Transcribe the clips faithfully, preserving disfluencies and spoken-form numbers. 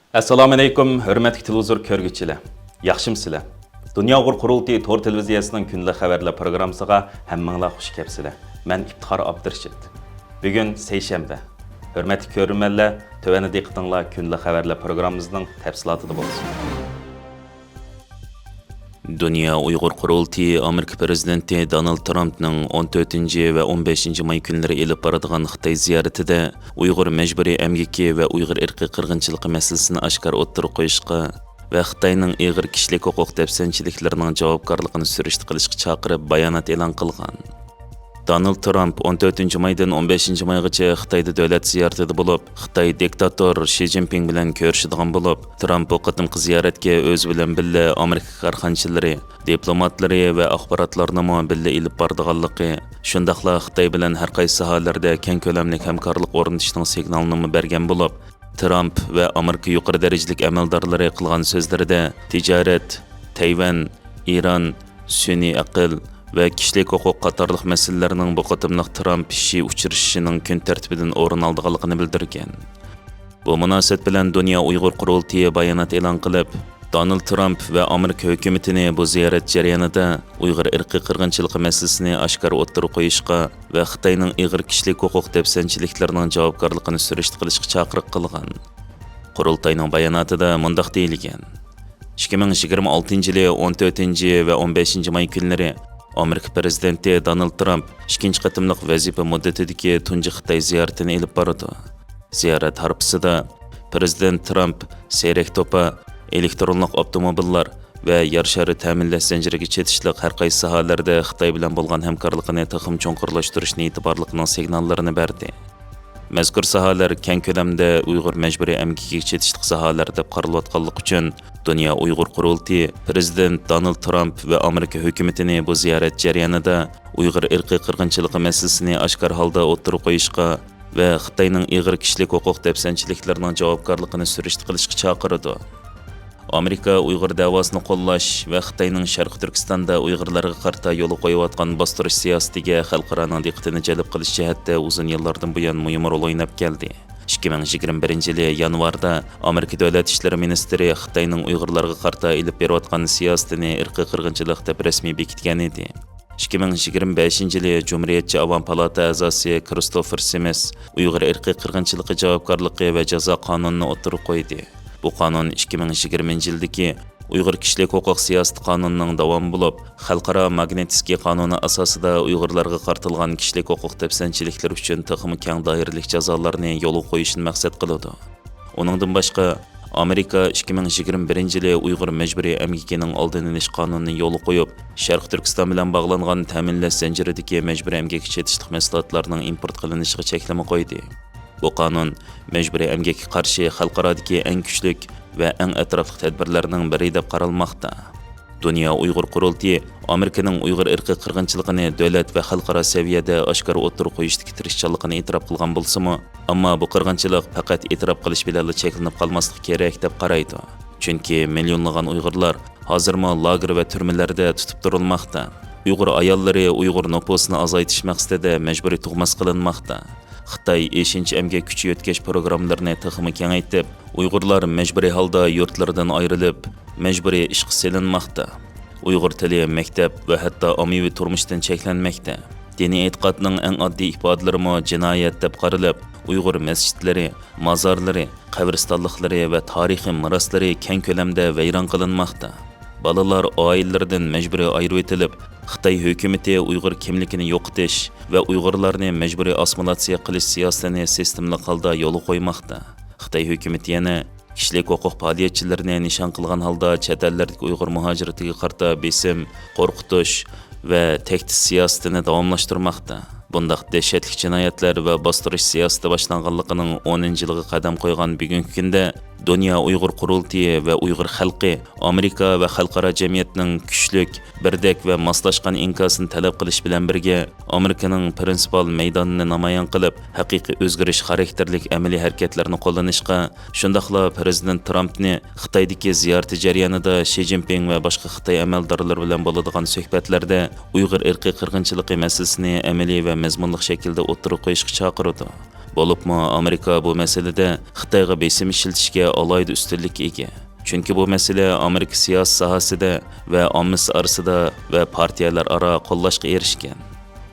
ئەسسالامۇئەلەيكۇم، ھۆرمەتلىك تېلېۋىزور كۆرگۈچىلەر. ياخشىمۇسىلەر؟ دۇنيا ئۇيغۇر قۇرۇلتىيى تور تېلېۋىزىيەسىنىڭ كۈندىلىك خەۋەرلەر پروگراممىسىغا ھەممىڭلار خۇش كەپسىلەر. مەن ئىپتىخار ئابدۇرېشىت. بۈگۈن سەيشەنبە. ھۆرمەتلىك كۆرۈرمەنلەر، تۆۋەندە دىققىتىڭلار كۈندىلىك خەۋەرلەر پروگراممىمىزنىڭ تەپسىلاتىدا بولسۇن. دۇنيا ئۇيغۇر قۇرۇلتىيى ئامېرىكا پىرېزىدېنتى دونالد ترامپنىڭ ئون تۆتىنچى ۋە ئون بەشىنچى ماي كۈنلىرى ئېلىپ بارىدىغان خىتاي زىيارىتىدە ئۇيغۇر مەجبۇرىي ئەمگىكى ۋە ئۇيغۇر ئىرقىي قىرغىنچىلىقى مەسىلىسىنى ئاشكارا ئوتتۇرىغا قويۇشقا ۋە خىتاينىڭ ئېغىر كىشىلىك ھوقۇق دەپسەندىچىلىكلىرىنىڭ جاۋابكارلىقىنى سۈرۈشتە قىلىشقا چاقىرىپ بايانات ئېلان قىلغان. دونالد ترامپ ئون تۆتىنچى مايدىن ئون بەشىنچى مايغىچە خىتايدا دۆلەت زىيارىتىدە بولۇپ، خىتاي دىكتاتور شى جىنپىڭ بىلەن كۆرۈشىدىغان بولۇپ، ترامپ بۇ قېتىمقى زىيارەتكە ئۆزى بىلەن بىللە ئامېرىكا كارخانىچىلىرى، دىپلوماتلىرى ۋە ئاخباراتلارنىمۇ بىللە ئېلىپ بارىدىغانلىقى، شۇنداقلا خىتاي بىلەن ھەر قايسى ساھەلەردە كەڭ كۆلەملىك ھەمكارلىق ئورنىتىشنىڭ سىگنالىنىمۇ بەرگەن بولۇپ، ترامپ ۋە ئامېرىكا يۇقىرى دەرىجىلىك ئەمەلدارلىرى قىلغان سۆزلىرىدە تىجارەت، تەيۋەن، ئىران، سۈنئىي ئەقىل ۋە كىشىلىك ھوقۇق قاتارلىق مەسىلىلەرنىڭ بۇ قېتىملىق ترامپ شى ئۇچرىشىشىنىڭ كۈن تەرتىپىدىن ئورۇن ئالىدىغانلىقىنى بىلدۈرگەن. بۇ مۇناسىۋەت بىلەن دۇنيا ئۇيغۇر قۇرۇلتىيى بايانات ئېلان قىلىپ، دونالد ترامپ ۋە ئامېرىكا ھۆكۈمىتىنى بۇ زىيارەت جەريانىدا ئۇيغۇر ئىرقىي قىرغىنچىلىقى مەسىلىسىنى ئاشكارا ئوتتۇرىغا قويۇشقا ۋە خىتاينىڭ ئېغىر كىشىلىك ھوقۇق دەپسەندىچىلىكلىرىنىڭ جاۋابكارلىقىنى سۈرۈشتە قىلىشقا چاقىرىق قىلغان. قۇرۇلتاينىڭ باياناتىدا مۇنداق دېيىلگەن: ئىككى مىڭ يىگىرمە ئالتىنچى يىلى ئون تۆتىنچى ۋە ئون بەشىنچى ماي كۈنلىرى ئامېرىكا پىرېزىدېنتى دونالد ترامپ ئىككىنچى قېتىملىق ۋەزىپە مۇددىتىدىكى تۇنجى خىتاي زىيارىتىنى ئېلىپ بارىدۇ. زىيارەت ھارپىسىدا پىرېزىدېنت ترامپ سېرىك توپا، ئېلېكترونلۇق ئاپتوموبىللار ۋە يەر شارى تەمىنلەش زەنجىرىگە چېتىشلىق ھەر قايسى ساھەلەردە خىتاي بىلەن بولغان ھەمكارلىقىنى تېخىمۇ چوڭقۇرلاشتۇرۇش نىيىتى بارلىقىنىڭ سىگناللىرىنى بەردى. مەزكۇر ساھەلەر كەڭ كۆلەمدە ئۇيغۇر مەجبۇرىي ئەمگىكىگە چېتىشلىق ساھەلەر دەپ قارىلىۋاتقانلىقى ئۈچۈن، دۇنيا ئۇيغۇر قۇرۇلتىيى پىرېزىدېنت دونالد ترامپ ۋە ئامېرىكا ھۆكۈمىتىنى بۇ زىيارەت جەريانىدا ئۇيغۇر ئىرقىي قىرغىنچىلىقى مەسىلىسىنى ئاشكارا ھالدا ئوتتۇرىغا قويۇشقا ۋە خىتاينىڭ ئېغىر كىشىلىك ھوقۇق دەپسەندىچىلىكلىرىنىڭ جاۋابكارلىقىنى سۈرۈشتە قىلىشقا چاقىرىدۇ. ئامېرىكا ئۇيغۇر دەۋاسىنى قوللاش ۋە خىتاينىڭ شەرقىي تۈركىستاندا ئۇيغۇرلارغا قارىتا يولغا قويۇۋاتقان باستۇرۇش سىياسىتىگە خەلقئارانىڭ دىققىتىنى جەلپ قىلىش جەھەتتە ئۇزۇن يىللاردىن بۇيان مۇھىم رول ئويناپ كەلدى. ئىككى مىڭ يىگىرمە بىرىنچى يىلى يانۋاردا ئامېرىكا دۆلەت ئىشلىرى مىنىستىرى خىتاينىڭ ئۇيغۇرلارغا قارىتا ئېلىپ بېرىۋاتقان سىياسىتىنى ئىرقىي قىرغىنچىلىق دەپ رەسمىي بېكىتكەن ئىدى. ئىككى مىڭ يىگىرمە بەشىنچى يىلى جۇمھۇرىيەتچى ئاۋام پالاتا ئەزاسى كىرىستوفېر سىمىس ئۇيغۇر ئىرقىي قىرغىنچىلىقى جاۋابكارلىقى ۋە جازا قانۇنىنى ئوتتۇرىغا قويدى. بۇ قانۇن ئىككى مىڭ يىگىرمىنچى يىلدىكى ئۇيغۇر كىشىلىك ھوقۇق سىياسىتى قانۇنىنىڭ داۋامى بولۇپ، خەلقئارا ماگنىتسكىي قانۇنى ئاساسىدا ئۇيغۇرلارغا قارىتىلغان كىشىلىك ھوقۇق دەپسەندىچىلىكلىرى ئۈچۈن تېخىمۇ كەڭ دائىرىلىك جازالارنى يولغا قويۇشنى مەقسەت قىلىدۇ. ئۇنىڭدىن باشقا، ئامېرىكا ئىككى مىڭ يىگىرمە بىرىنچى يىلى ئۇيغۇر مەجبۇرىي ئەمگىكىنىڭ ئالدىنى ئېلىش قانۇنىنى يولغا قويۇپ، شەرقىي تۈركىستان بىلەن باغلانغان تەمىنلەش زەنجىرىدىكى مەجبۇرىي ئەمگەككە چېتىشلىق مەھسۇلاتلارنىڭ ئىمپورت قىلىنىشىغا چەكلىمە قويدى. بۇ قانۇن مەجبۇرىي ئەمگەككە قارشى خەلقئارادىكى ئەڭ كۈچلۈك ۋە ئەڭ ئەتراپلىق تەدبىرلەرنىڭ بىرى دەپ قارالماقتا. دۇنيا ئۇيغۇر قۇرۇلتىيى ئامېرىكىنىڭ ئۇيغۇر ئىرقىي قىرغىنچىلىقىنى دۆلەت ۋە خەلقئارا سەۋىيەدە ئاشكارا ئوتتۇرىغا قويۇشتىكى تىرىشچانلىقىنى ئېتىراپ قىلغان بولسىمۇ، ئەمما بۇ قىرغىنچىلىق پەقەت ئېتىراپ قىلىش بىلەنلا چەكلىنىپ قالماسلىقى كېرەك دەپ قارايدۇ. چۈنكى مىليونلىغان ئۇيغۇرلار ھازىرمۇ لاگېر ۋە تۈرمىلەردە تۇتۇپ تۇرۇلماقتا. ئۇيغۇر ئاياللىرى ئۇيغۇر نوپۇسىنى ئازايتىش مەقسىتىدە مەجبۇرىي تۇغماس قىلىنماقتا. خىتاي ئېشىنچا ئەمگەك كۈچى يۆتكەش پروگراممىلىرىنى تېخىمۇ كېڭەيتىپ، ئۇيغۇرلار مەجبۇرىي ھالدا يۇرتلىرىدىن ئايرىلىپ، مەجبۇرىي ئىشقا سېلىنماقتا. ئۇيغۇر تىلى مەكتەپ ۋە ھەتتا ئاممىۋى تۇرمۇشتىن چەكلەنمەكتە. دىنىي ئېتىقادنىڭ ئەڭ ئاددىي ئىپادىلىرىمۇ جىنايەت دەپ قارىلىپ، ئۇيغۇر مەسچىتلىرى، مازارلىرى، قەبرىستانلىقلىرى ۋە تارىخىي مىراسلىرى كەڭ كۆلەمدە ۋەيران قىلىنماقتا. بالىلار ئائىلىلىرىدىن مەجبۇرىي ئايرىۋېتىلىپ، خىتاي ھۆكۈمىتى ئۇيغۇر كىملىكىنى يوقىتىش ۋە ئۇيغۇرلارنى مەجبۇرىي ئاسسىمىلياتسىيە قىلىش سىياسىتىنى سىستېمىلىق ھالدا يولغا قويماقتا. خىتاي ھۆكۈمىتى يەنە كىشىلىك ھوقۇق پائالىيەتچىلىرىنى نىشان قىلغان ھالدا چەت ئەللەردىكى ئۇيغۇر مۇھاجىرىتىگە قارىتا بېسىم، قورقۇتۇش ۋە تەھدىت سىياسىتىنى داۋاملاشتۇرماقتا. بۇنداق دەھشەتلىك جىنايەتلەر ۋە باستۇرۇش سىياسىتى باشلانغانلىقىنىڭ ئونىنچى يىلىغا قەدەم قويغان بۈگۈنكى كۈندە، دۇنيا ئۇيغۇر قۇرۇلتىيى ۋە ئۇيغۇر خەلقى ئامېرىكا ۋە خەلقئارا جەمئىيەتنىڭ كۈچلۈك، بىردەك ۋە ماسلاشقان ئىنكاسىنى تەلەپ قىلىش بىلەن بىرگە، ئامېرىكىنىڭ پرىنسىپال مەيدانىنى نامايان قىلىپ، ھەقىقىي ئۆزگىرىش خاراكتېرلىك ئەمەلىي ھەرىكەتلەرنى قوللىنىشقا، شۇنداقلا پىرېزىدېنت ترامپنى خىتايدىكى زىيارىتى جەريانىدا شى جىنپىڭ ۋە باشقا خىتاي ئەمەلدارلىرى بىلەن بولىدىغان سۆھبەتلەردە ئۇيغۇر ئىرقىي قىرغىنچىلىقى مەسىلىسىنى ئەمەلىي ۋە مەزمۇنلۇق شەكىلدە ئوتتۇرىغا قويۇشقا چاقىرىدۇ. بولۇپمۇ ئامېرىكا بۇ مەسىلىدە خىتايغا بېسىم ئىشلىتىشكە ئالاھىدە ئۈستۈنلۈككە ئىگە. چۈنكى بۇ مەسىلە ئامېرىكا سىياسىي ساھەسىدە ۋە ئاممىسى ئارىسىدا ۋە پارتىيەلەر ئارا قوللاشقا ئېرىشكەن.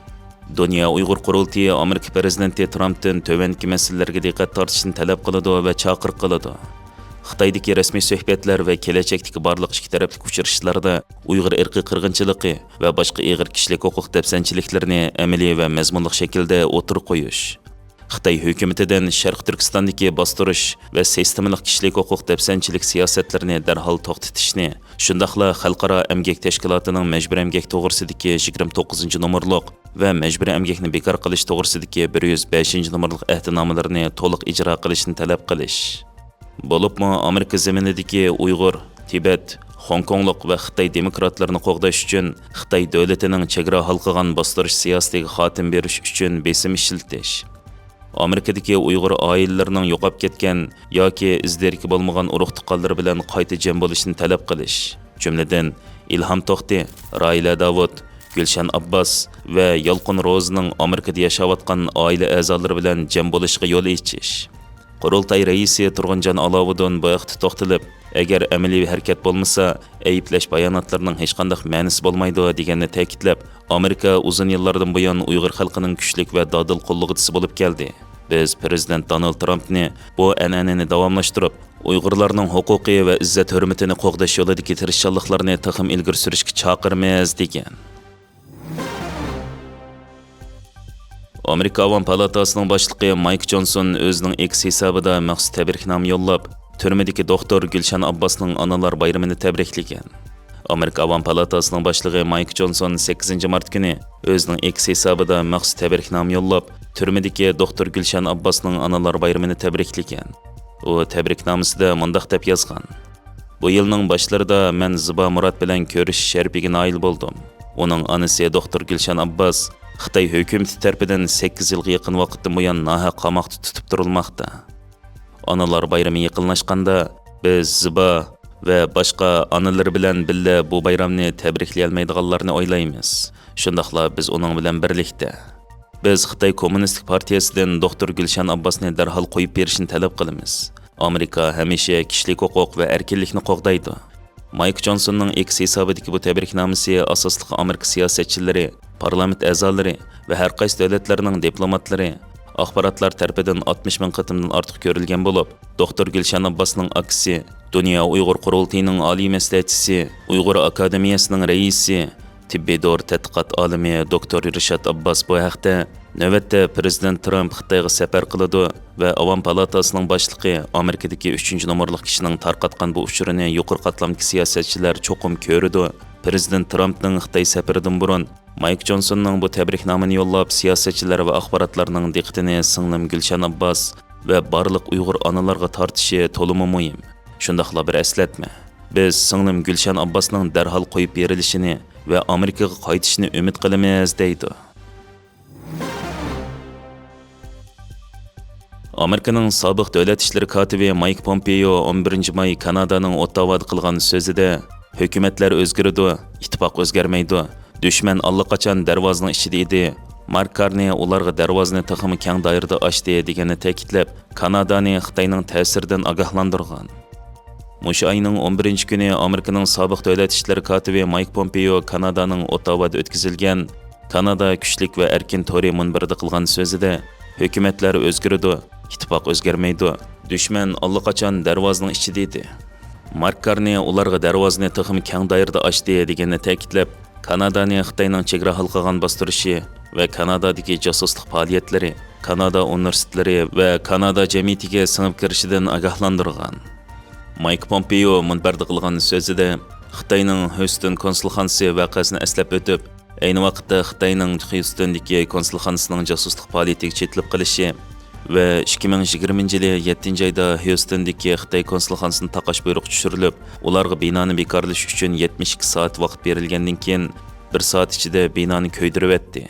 دۇنيا ئۇيغۇر قۇرۇلتىيى ئامېرىكا پىرېزىدېنتى ترامپتىن تۆۋەندىكى مەسىلىلەرگە دىققەت تارتىشنى تەلەپ قىلىدۇ ۋە چاقىرىق قىلىدۇ. خىتايدىكى رەسمىي سۆھبەتلەر ۋە كېلەچەكتىكى بارلىق ئىككى تەرەپلىك ئۇچرىشىشلاردا ئۇيغۇر ئىرقىي قىرغىنچىلىقى ۋە باشقا ئېغىر كىشىلىك ھوقۇق دەپسەندىچىلىكلىرىنى ئەمەلىي ۋە مەزمۇنلۇق شەكىلدە ئوتتۇرىغا قويۇش. خىتاي ھۆكۈمىتىدىن شەرقىي تۈركىستاندىكى باستۇرۇش ۋە سىستېمىلىق كىشىلىك ھوقۇق دەپسەندىچىلىك سىياسەتلىرىنى دەرھال توختىتىشنى، شۇنداقلا خەلقئارا ئەمگەك تەشكىلاتىنىڭ مەجبۇرىي ئەمگەك توغرىسىدىكى يىگىرمە توققۇزىنچى نومۇرلۇق ۋە مەجبۇرىي ئەمگەكنى بىكار قىلىش توغرىسىدىكى بىر يۈز بەشىنچى نومۇرلۇق ئەھدىنامىلىرىنى تولۇق ئىجرا قىلىشنى تەلەپ قىلىش. بولۇپمۇ ئامېرىكا زېمىنىدىكى ئۇيغۇر، تىبەت، خوڭكوڭلۇق ۋە خىتاي دېموكراتلىرىنى قوغداش ئۈچۈن خىتاي دۆلىتىنىڭ چېگرا ھالقىغان باستۇرۇش سىياسىتىگە خاتىمە بېرىش ئۈچۈن بېسىم ئىشلىتىش. ئامېرىكىدىكى ئۇيغۇر ئائىلىلىرىنىڭ يوقاپ كەتكەن ياكى ئىز-دېرىكى بولمىغان ئۇرۇق-تۇغقانلىرى بىلەن قايتا جەم بولۇشىنى تەلەپ قىلىش. جۈملىدىن، ئىلھام توختى، راھىلە داۋۇت، گۈلشەن ئابباس ۋە يالقۇن روزىنىڭ ئامېرىكىدا ياشاۋاتقان ئائىلە ئەزالىرى بىلەن جەم بولۇشىغا يول ئېچىش. قۇرۇلتاي رەئىسى تۇرغۇنجان ئالاۋۇدۇن بۇ ھەقتە توختىلىپ، ئەگەر ئەمەلىي ھەرىكەت بولمىسا، ئەيىبلەش باياناتلىرىنىڭ ھېچقانداق مەنىسى بولمايدۇ، دېگەننى تەكىتلەپ، ئامېرىكا ئۇزۇن يىللاردىن بۇيان ئۇيغۇر خەلقىنىڭ كۈچلۈك ۋە دادىل قوللىغۇچىسى بولۇپ كەلدى. بىز پىرېزىدېنت دونالد ترامپنى بۇ ئەنئەنىنى داۋاملاشتۇرۇپ، ئۇيغۇرلارنىڭ ھوقۇقى ۋە ئىززەت-ھۆرمىتىنى قوغداش يولىدىكى تىرىشچانلىقلارنى تېخىمۇ ئىلگىرى سۈرۈشكە چاقىرىمىز، دېگەن. ئامېرىكا ئاۋام پالاتاسىنىڭ باشلىقى مايك جونسون ئۆزىنىڭ ئېكس ھېسابىدا مەخسۇس تەبرىكنامە يوللاپ، تۈرمىدىكى دوختۇر گۈلشەن ئابباسنىڭ ئانىلار بايرىمىنى تەبرىكلىگەن. ئامېرىكا ئاۋام پالاتاسىنىڭ باشلىقى مايك جونسون سەككىزىنچى مارت كۈنى ئۆزىنىڭ ئېكس ھېسابىدا مەخسۇس تەبرىكنامە يوللاپ، تۈرمىدىكى دوختۇر گۈلشەن ئابباسنىڭ ئانىلار بايرىمىنى تەبرىكلىگەن. ئۇ تەبرىكنامىسىدا مۇنداق دەپ يازغان: بۇ يىلنىڭ باشلىرىدا مەن زىبا مۇرات بىلەن كۆرۈشۈش شەرىپىگە نائىل بولدۇم. ئۇنىڭ ئانىسى دوختۇر گۈلشەن ئابباس خىتاي ھۆكۈمىتى تەرىپىدىن سەككىز يىلغا يېقىن ۋاقىتتىن بۇيان ناھەق قاماقتا تۇتۇپ تۇرۇلماقتا. ئانىلار بايرىمى يېقىنلاشقاندا، بىز زىبا ۋە باشقا ئانىلىرى بىلەن بىللە بۇ بايرامنى تەبرىكلىيەلمەيدىغانلارنى ئويلايمىز. شۇنداقلا بىز ئۇنىڭ بىلەن بىرلىكتە. بىز خىتاي كوممۇنىستىك پارتىيەسىدىن دوختۇر گۈلشەن ئابباسنى دەرھال قويۇپ بېرىشنى تەلەپ قىلىمىز. ئامېرىكا ھەمىشە كىشىلىك ھوقۇق ۋە ئەركىنلىكنى قوغدايدۇ. مايك جونسوننىڭ ئېكس ھېسابىدىكى بۇ تەبرىكنامىسى ئاساسلىقى ئامېرىكا سىياسەتچىلىرى، پارلامېنت ئەزالىرى ۋە ھەر قايسى دۆلەتلەرنىڭ دىپلوماتلىرى، ئاخباراتلار تەرىپىدىن ئاتمىش مىڭ قېتىمدىن ئارتۇق كۆرۈلگەن بولۇپ، دوختۇر گۈلشەن ئابباسنىڭ ئاكىسى، دۇنيا ئۇيغۇر قۇرۇلتىيىنىڭ ئالىي مەسلىھەتچىسى، ئۇيغۇر ئاكادېمىيەسىنىڭ رەئىسى، تېببىي دورا تەتقىقات ئالىمى دوكتور رىشات ئابباس بۇ ھەقتە، نۆۋەتتە پىرېزىدېنت ترامپ خىتايغا سەپەر قىلىدۇ ۋە ئاۋام پالاتاسىنىڭ باشلىقى ئامېرىكىدىكى ئۈچىنچى نومۇرلۇق كىشىنىڭ تارقاتقان بۇ ئۇچۇرىنى يۇقىرى قاتلامدىكى سىياسەتچىلەر چوقۇم كۆرىدۇ. پىرېزىدېنت ترامپنىڭ خىتاي سەپىرىدىن بۇرۇن مايك جونسوننىڭ بۇ تەبرىكنامىنى يوللاپ، سىياسەتچىلەر ۋە ئاخباراتلارنىڭ دىققىتىنى سىڭلىم گۈلشەن ئابباس ۋە بارلىق ئۇيغۇر ئانىلارغا تارتىشى تولىمۇ مۇھىم. شۇنداقلا بىر ئەسلەتمە. بىز سىڭلىم گۈلشەن ئابباسنىڭ دەرھال قويۇپ بېرىلىشىنى ۋە ئامېرىكىغا قايتىشىنى ئۈمىد قىلىمىز، دەيدۇ. ئامېرىكىنىڭ سابىق دۆلەت ئىشلىرى كاتىپى مايك پومپېيو ئون بىرىنچى ماي كانادانىڭ ئوتتاۋادا قىلغان سۆزىدە، ھۆكۈمەتلەر ئۆزگىرىدۇ، ئىتتىپاق ئۆزگەرمەيدۇ. دۈشمەن ئاللىقاچان دەرۋازىنىڭ ئىچىدە ئىدى. مارك كارنى ئۇلارغا دەرۋازىنى تېخىمۇ كەڭ دائىرىدە ئاچتى، دېگەننى تەكىتلەپ، كانادانى خىتاينىڭ تەسىرىدىن ئاگاھلاندۇرغان. مۇشۇ ئاينىڭ ئون بىرىنچى كۈنى ئامېرىكىنىڭ سابىق دۆلەت ئىشلىرى كاتىپى مايك پومپېيو كانادانىڭ ئوتتاۋادا ئۆتكۈزۈلگەن كانادا كۈچلۈك ۋە ئەركىن تورى مۇنبىرىدە قىلغان سۆزىدە، ھۆكۈمەتلەر ئۆزگىرىدۇ، ئىتتىپاق ئۆزگەرمەيدۇ. دۈشمەن ئاللىقاچان دەرۋازىنىڭ ئىچىدە ئىدى. مارك كارنى ئۇلارغا دەرۋازىنى تېخىمۇ كەڭ دائىرىدە ئاچتى، دېگەننى تەكىتلەپ، كانادانى خىتاينىڭ چېگرا ھالقىغان باستۇرۇشى ۋە كانادادىكى جاسۇسلۇق پائالىيەتلىرى، كانادا ئۇنىۋېرسىتېتلىرى ۋە كانادا جەمئىيىتىگە سىڭىپ كىرىشىدىن ئاگاھلاندۇرغان. مايك پومپېيو مۇنبەردە قىلغان سۆزىدە خىتاينىڭ ھيۇستون كونسۇلخانىسى ۋەقەسىنى ئەسلەپ ئۆتۈپ، ئەينى ۋاقىتتا خىتاينىڭ خيۇستوندىكى كونسۇلخانىسىنىڭ جاسۇسلۇق پائالىيىتىگە چېتىلىپ قېلىشى ۋە ئىككى مىڭ يىگىرمىنچى يىلى يەتتىنچى ئايدا خيۇستوندىكى خىتاي كونسۇلخانىسىنى تاقاش بۇيرۇقى چۈشۈرۈلۈپ، ئۇلارغا بىنانى بىكارلاش ئۈچۈن يەتمىش ئىككى سائەت ۋاقىت بېرىلگەندىن كېيىن، بىر سائەت ئىچىدە بىنانى كۆيدۈرۈۋەتتى.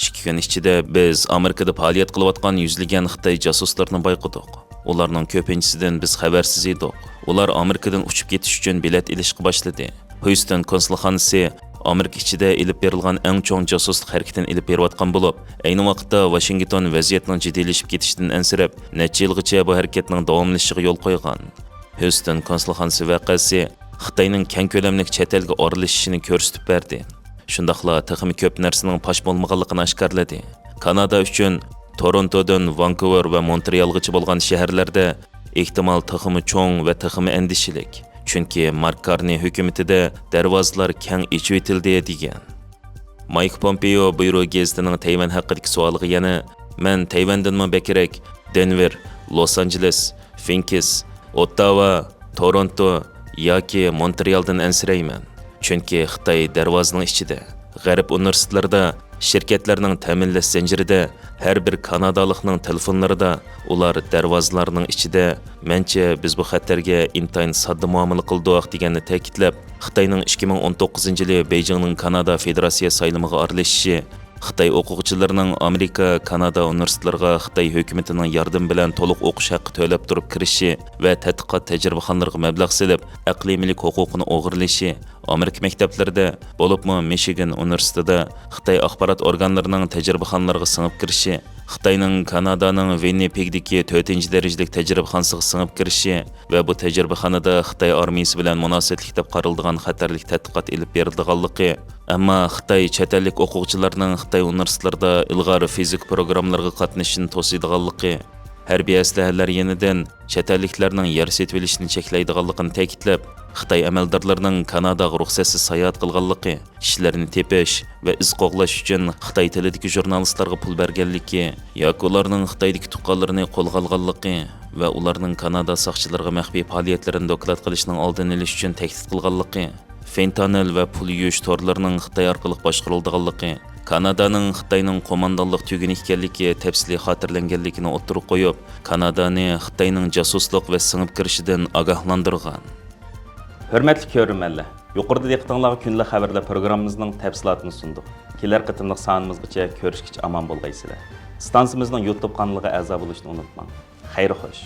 ئىككى كۈن ئىچىدە بىز ئامېرىكىدا پائالىيەت قىلىۋاتقان يۈزلىگەن خىتاي جاسۇسلىرىنى بايقىدۇق. ئۇلارنىڭ كۆپىنچىسىدىن بىز خەۋەرسىز ئىدۇق. ئۇلار ئامېرىكىدىن ئۇچۇپ كېتىش ئۈچۈن بېلەت ئېلىشقا باشلىدى. خيۇستون كونسۇلخانىسى ئامېرىكا ئىچىدە ئېلىپ بېرىلغان ئەڭ چوڭ جاسۇسلۇق ھەرىكىتىنى ئېلىپ بېرىۋاتقان بولۇپ، ئەينى ۋاقىتتا ۋاشىنگتون ۋەزىيەتنىڭ جىددىيلىشىپ كېتىشىدىن ئەنسىرەپ، نەچچە يىلغىچە بۇ ھەرىكەتنىڭ داۋاملىشىشىغا يول قويغان. ھيۇستون كونسۇلخانىسى ۋەقەسى خىتاينىڭ كەڭ كۆلەملىك چەت ئەلگە ئارىلىشىشىنى كۆرسىتىپ بەردى. شۇنداقلا تېخىمۇ كۆپ نەرسىنىڭ پاش بولمىغانلىقىنى ئاشكارىلىدى. كانادا ئۈچۈن تورونتودىن ۋانكۇۋېر ۋە مونترېئالغىچە بولغان شەھەرلەردە ئېھتىمال تېخىمۇ چوڭ ۋە تېخىمۇ ئەندىشىلىك. چۈنكى مارك كارنى ھۆكۈمىتىدە دەرۋازىلار كەڭ ئېچىۋېتىلدى، دېگەن. مايك پومپېئو بۇيرۇ گېزىتىنىڭ تەيۋەن ھەققىدىكى سوئالىغا يەنە، مەن تەيۋەندىنمۇ بەكرەك دېنۋېر، لوس ئانژېلېس، فېنكس، ئوتتاۋا، تورونتو ياكى مونترېئالدىن ئەنسىرەيمەن. چۈنكى خىتاي دەرۋازىنىڭ ئىچىدە، غەرب ئۇنىۋېرسىتېتلىرىدا، شىركەتلەرنىڭ تەمىنلەش زەنجىرىدە، ھەر بىر كانادالىقنىڭ تېلېفونلىرىدا، ئۇلار دەرۋازىلارنىڭ ئىچىدە. مەنچە، بىز بۇ خەتەرگە ئىنتايىن ساددا مۇئامىلە قىلدۇق، دېگەننى تەكىتلەپ، خىتاينىڭ ئىككى مىڭ ئون توققۇزىنچى يىلى بېيجىڭنىڭ كانادا فېدېراتسىيە سايلىمىغا ئارىلىشىشى، خىتاي ئوقۇغۇچىلىرىنىڭ ئامېرىكا، كانادا ئۇنىۋېرسىتېتلىرىغا خىتاي ھۆكۈمىتىنىڭ ياردىمى بىلەن تولۇق ئوقۇش ھەققى تۆلەپ تۇرۇپ كىرىشى ۋە تەتقىقات تەجرىبىخانىلىرىغا مەبلەغ سېلىپ، ئەقلىي مۈلۈك ھوقۇقىنى ئوغرىلىشى، ئامېرىكا مەكتەپلىرىدە، بولۇپمۇ مىشىگان ئۇنىۋېرسىتېتىدا خىتاي ئاخبارات ئورگانلىرىنىڭ تەجرىبىخانىلىرىغا سىڭىپ كىرىشى، خىتاينىڭ كانادانىڭ ۋىننىپېگدىكى تۆتىنچى دەرىجىلىك تەجرىبىخانىسىغا سىڭىپ كىرىشى ۋە بۇ تەجرىبىخانىدا خىتاي ئارمىيىسى بىلەن مۇناسىۋەتلىك دەپ قارىلىدىغان خەتەرلىك تەتقىقات ئېلىپ بېرىلىدىغانلىقى، ئەمما خىتاي چەت ئەللىك ئوقۇغۇچىلارنىڭ خىتاي ئۇنىۋېرسىتېتلىرىدا ئىلغار فىزىكا پروگراممىلىرىغا قاتنىشىشىنى توسىدىغانلىقى، ھەربىي ئەسلىھەلەر يېنىدىن چەت ئەللىكلەرنىڭ يەر سېتىۋېلىشىنى چەكلەيدىغانلىقىنى تەكىتلەپ، خىتاي ئەمەلدارلىرىنىڭ كاناداغا رۇخسەتسىز ساياھەت قىلغانلىقى، كىشىلەرنى تېپىش ۋە ئىز قوغلاش ئۈچۈن خىتاي تىلىدىكى ژۇرنالىستلارغا پۇل بەرگەنلىكى ياكى ئۇلارنىڭ خىتايدىكى تۇغقانلىرىنى قولغا ئالغانلىقى ۋە ئۇلارنىڭ كانادا ساقچىلىرىغا مەخپىي پائالىيەتلىرىنى دوكلات قىلىشنىڭ ئالدىنى ئېلىش ئۈچۈن تەھدىت قىلغانلىقى، فېنتانىل ۋە پۇل يۇيۇش تورلىرىنىڭ خىتاي ئارقىلىق باشقۇرۇلىدىغانلىقى، كانادانىڭ خىتاينىڭ قوماندانلىق تۈگۈنى ئىكەنلىكى تەپسىلىي خاتىرىلەنگەنلىكىنى ئوتتۇرىغا قويۇپ، كانادانى خىتاينىڭ جاسۇسلۇق ۋە سىڭىپ كىرىشىدىن ئاگاھلاندۇرغان. ھۆرمەتلىك كۆرۈرمەنلەر، يۇقىرىدا دىققىتىڭلارغا كۈندىلىك خەۋەرلەر پروگراممىمىزنىڭ تەپسىلاتىنى سۇندۇق. كېلەر قېتىملىق سانىمىزغىچە كۆرۈشكىچە ئامان بولغايسىلەر. ئىستانسىمىزنىڭ يۇتۇب قانىلىغا ئەزا بولۇشنى ئۇنتۇماڭ. خەير خوش.